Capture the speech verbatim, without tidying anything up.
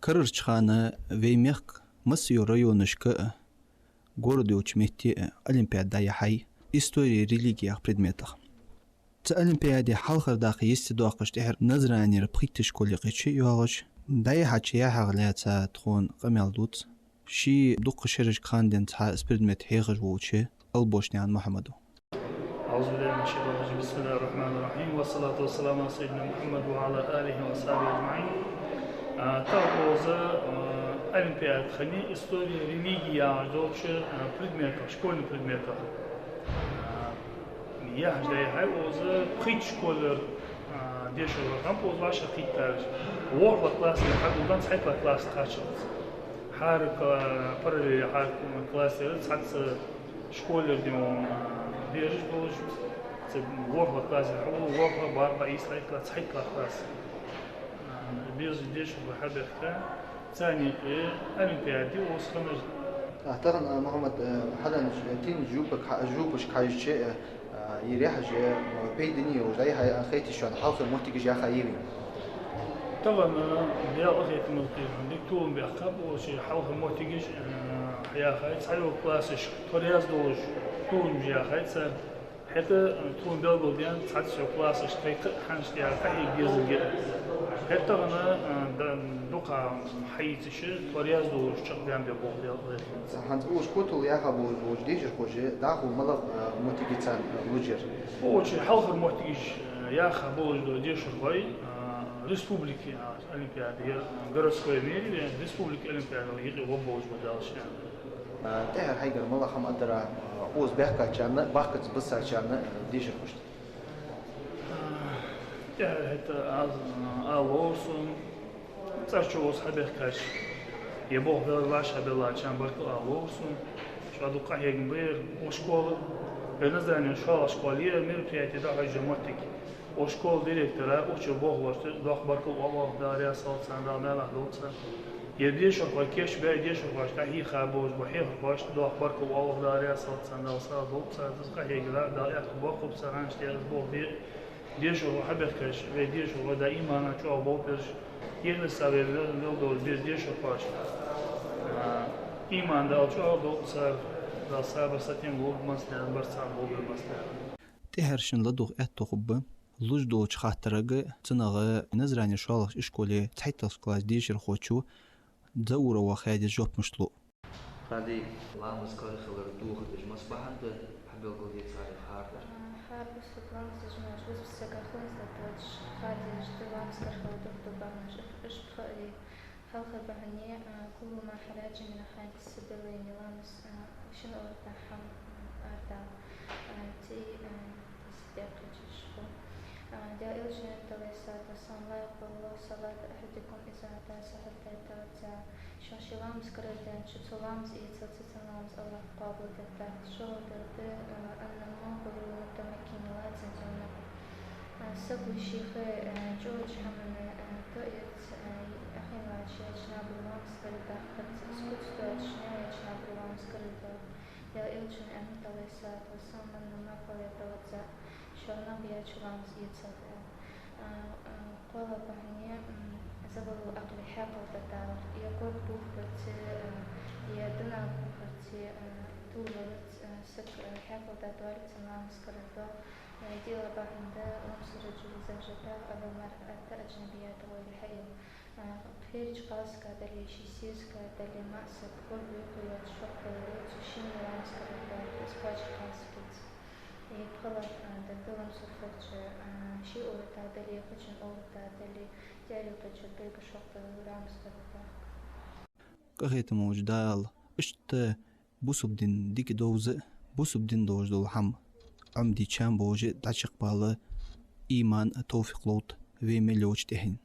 Карарча хана вай мехка массайолча районашка а, город йолча метте а олимпиада дӀаяхьай история религий яха предметах. Цу олимпиаде хьалхара дакъа йисте доаккхаш тӀехьара Назранера пхийтта школа юкъе чу а йоагӀаш, дӀаяхьача яхьех лаьца тхона къамаьл дувц ший дукха шерашка хана денз цхьа из предмет хьехаш волча Албошнаькъан Мухьаммада. أعوذ بالله من الشيطان الرجيم. بسم الله الرحمن الرحيم. والصلاة والسلام على سيدنا محمد وعلى آله وصحبه أجمعين. А, тӀаккха укхаза, а, олимпиада хиннай история религий яхаш долча, а, предметах, школьни предметах. А, яхьаш дӀаяхьай укхаза пхийтта школера, а, дешархой хиннаб укхаза вӀашагӀкхийттараш. ВорхӀлагӀа классера хьагулдаь цхьайттлагӀа класс кхаччалца. ХӀара кла-, параллеле хӀара классера цхьацца школера дин, а, бераш болаш, цу ворхӀлагӀа классера хьагул, ворхӀлагӀа, бархӀлагӀа, ийслагӀа, итлагӀа, цхьайттлагӀа класс. А, беза дешархой хьабаьхкаб, царна юкъе олимпиада ди укхаза хиннай. А, тахан, а, Мухьаммад, а, хьаденнача, а, теннача жопашка хьа-, жопашка хьежача, а, а, ер яхьаш, а, пайдане йолаш дӀаяхьай, а, хетий шоана, хьалхара моттигаш яхай вайна? Тахан, а, Даьла къахетамца, дика толам баьккхаб, укхаза хьалхара моттигаш, а, хьаяхай, цхьайолча классашка тховра яздолаш толамаш яхай цар. ХӀаьта, а, тхона белгалдаьннад цхьацца классашка тхоай кхы а хӀанз тӀехьа къахьега дезаргья. ХӀаьта тахан, а, д-, дукха хьаийцача, тховра яздолаш чакхдаьннад болх Даьла къахетамца. ХӀанз укхаза котало яха болаш болча дешархоша дӀахо малагӀа, а, моттиг я царна, а, луш яр? Укхаза хьалхара моттигаш, а, яха болаш дола дешархой, а, республике, а, олимпиада яр, городской мери, республике олимпиадал юкъе гӀоргболаш ба дала шоана. А, тӀехьара хьайгара малагӀа хӀама а дар, а, укхаза баьхкачарна, бахкаца бисачарна, а, дешархошта? А, тӀехьара хӀаьта аз, а, ала ловр сона, цӀагӀа чу укхаза хьабаьхкача, е болх бе-, вӀашагӀбеллачарна баркал ала ловр сона. Шоана дукха къахьегам баьб укх школе, вай Назранера шоллагӀа школе а мероприяти дӀахьош йола моттиг. Укх школан директора, укх чу болх беш, доккха баркал оал, Дала раьза хилва царна, Дала маьлах долда цар. Ер дешархой кийчбаь, дешархошта дӀахьийха болаш бола хьехархошта доккха баркал оал, Дала раьза хилва царна, Дала сагӀа долда цар, деза къахьега, Дала аьттув боаккхалба цар, хӀанз тӀехьа из болх бе. Дешархой хьабаьхкача, вай дешархой дӀа имана чӀоагӀа болх беш, кхерна са вай вел-, велдолаш беза дешархошта, а, иман Дала чӀоагӀа долда цар, Дала сабар, сатем лулба массанена, барт царна болх бе массанена. ТӀехьарча шин ладувгӀа аьттув хургба луш долча хаттарага, цунах Назранера шоллагӀча школе цхьайттлагӀча класса дешархочо Дзаурова Хадис жоп мишта лу. Хади, ламаз карахилар дохадеш масса бахьан да, хьабелгалде царех хӀара дар? А, хӀара бусалба ламаз деш волча бусалба сага хоза да доацаш, хадеш да ламаз карахилар дохаду бахьанаш, уж пхи а я. Хьалхара бахьан я, а, كل ما حرج من حادث البلين, ламаз, а, шин орда хӀама, а, арадала, а, цӀий, а, дӀадекъача шху. А, Даьла Элчано, عليه الصلاة والسلام: لا يقبل الله صلاة أحدكم إذا أحدث حتى يتوضأ. Шоана ший ламаз карардаьнначо цо ламаз эцалца цун ламаз АллахӀа къоабалдергдац. ШоллагӀдар да, а, النوم غير المتمكن, лацанза ва нах. А, саго шийх, а, чӀоагӀача хӀаманна, а, тоаэрца, а, Ӏохайнаваьча яьча набара ламаз караргдоахац, из куц доацаш наьна яьча набара ламаз караргдоах. Даьла Элчано аьннад, عليه الصلاة والسلام: من نام فليتوضأ, шоана нах яьча ламаз эцалда. А, а, кхоалагӀа бахьан я, м, زوال العقل, хьаькъал дӀадалар. Е корта бухарца, а, е дина бухарца, а, тувлаваларца, а, саг, а, хьаькъал дӀадоаллалца ламаз караргдоах. Э, диълагӀа бахьан да: لمس الرجل زوجته أو المرأة أجنبية غير حائل. Э, кхерача кхалсага дале, ший сесага дале, маӀа саг, корта бухарца, шортта дале, цу шинне ламаз караргдоах, из кхоачача кхалсагаца. Э, пхелагӀа, э, да: لمس الفرج, э, ший орда дале, кхычун орда дале, тӀехьа юкъе чу беррига шортта дале, ламаз караргдоах. Къахетам болча Дала иштта бусалба дин дика довза а, бусалба дин долаш дола хӀама Ӏомаде чам болаш а дӀачакхбала иман а, товфикъ лолда вай мел йолча тӀехьенна.